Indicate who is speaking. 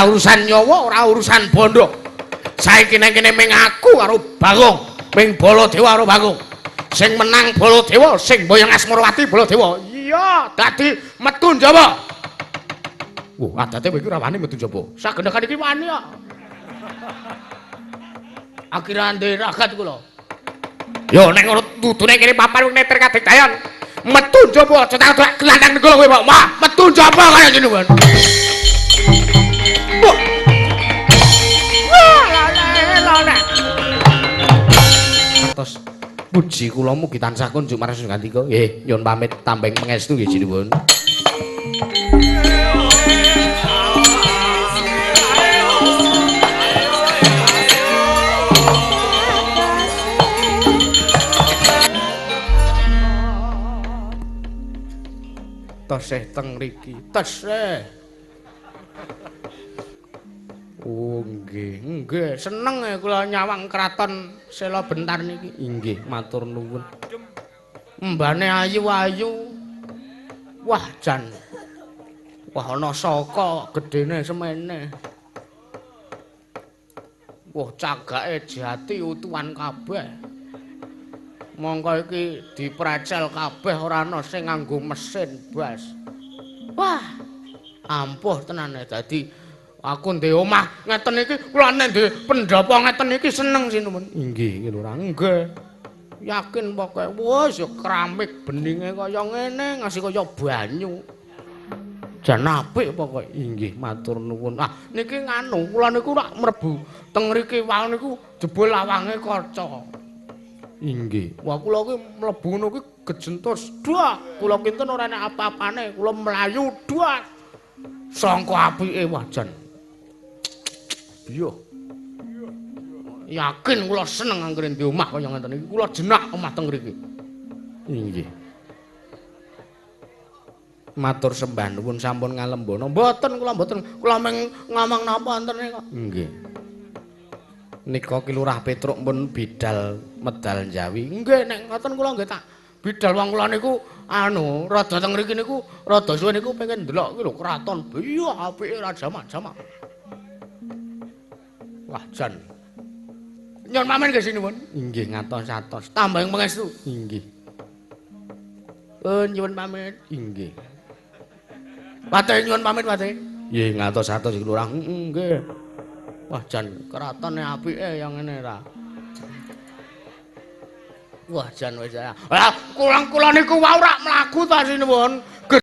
Speaker 1: Ora urusan nyawa, ora urusan bondo. Saiki nang kene ming aku karo Bagong, ming Baladewa karo Bagong. Sing menang Baladewa, sing mboyong Asmarawati Baladewa. Iya, dadi metu njaba. Wah, adate kowe iki ora wani metu njaba. Sagendekan iki wani kok. Akhire ndek ragat kula. Yo nek ngono tudune kene papan neter kadigdayan. Metu njaba aja tak gelandang nenggul kowe, Pak. Wah, metu njaba kaya ngene, Pak. Wah. Wah, la. Atos puji kula mugi tansah kunjuk marang Sungandika. Nggih, nyuwun pamit tambeng pangestu nggih sinuwun. Tesih teng mriki, tesih. Oh nggih, nggih, seneng kula nyawang kraton Sela Bentar niki. Inggih, matur nuwun. Mbane ayu-ayu. Wah, jan. Wah, ana saka gedene semene. Wah, cagake jati utuhan kabeh. Mongko iki diprecel kabeh ora ana sing nganggo mesin bas. Wah, ampuh tenan dadi aku ndek omah ngeten iki kula nek ndek pendhapa ngeten iki seneng sinuwun. Inggih, Lurah. Nggih. Yakin pokoke wis ya keramik beninge kaya ngene ngasih kaya banyu. Jan apik pokoke. Inggih, matur nuwun. Ah, niki nganu kula niku rak mlebu teng mriki wae niku jebul lawange kaca. Inggih. Wah, kula ki mlebu ngono ki gejentus. Dak, kula kinten ora enek apa-apane, kula mlayu dak. Sangka apike wah jan. Biyo. Yakin kula seneng anggere ndi omah kaya ngeten iki. Kula jenak omah teng mriki. Inggih. Matur sembah nuwun sampun ngalembono. Mboten kula mboten. Kula mung ngomong napa wonten kok. Nggih. Nika Ki Lurah Petruk pun bidal medal Jawi. Nggih nek ngoten kula nggih tak bidal wong kula niku anu rada teng mriki niku rada suwe niku pengen ndelok iki lho kraton. Iya apike ra jamak-jamak. Wah jan. Nyuwun pamit nggih sinuwun. Inggih ngatos-atos. Tambah pangestu. Inggih. Nyuwun pamit. Inggih. Pate nyuwun pamit pate. Nggih ngatos-atos iki Lurah. Nggih. Wah jan kratone apike yang ngene ra. Wah jan wis ya. Lah kula niku wau rak mlaku ta sinuwun.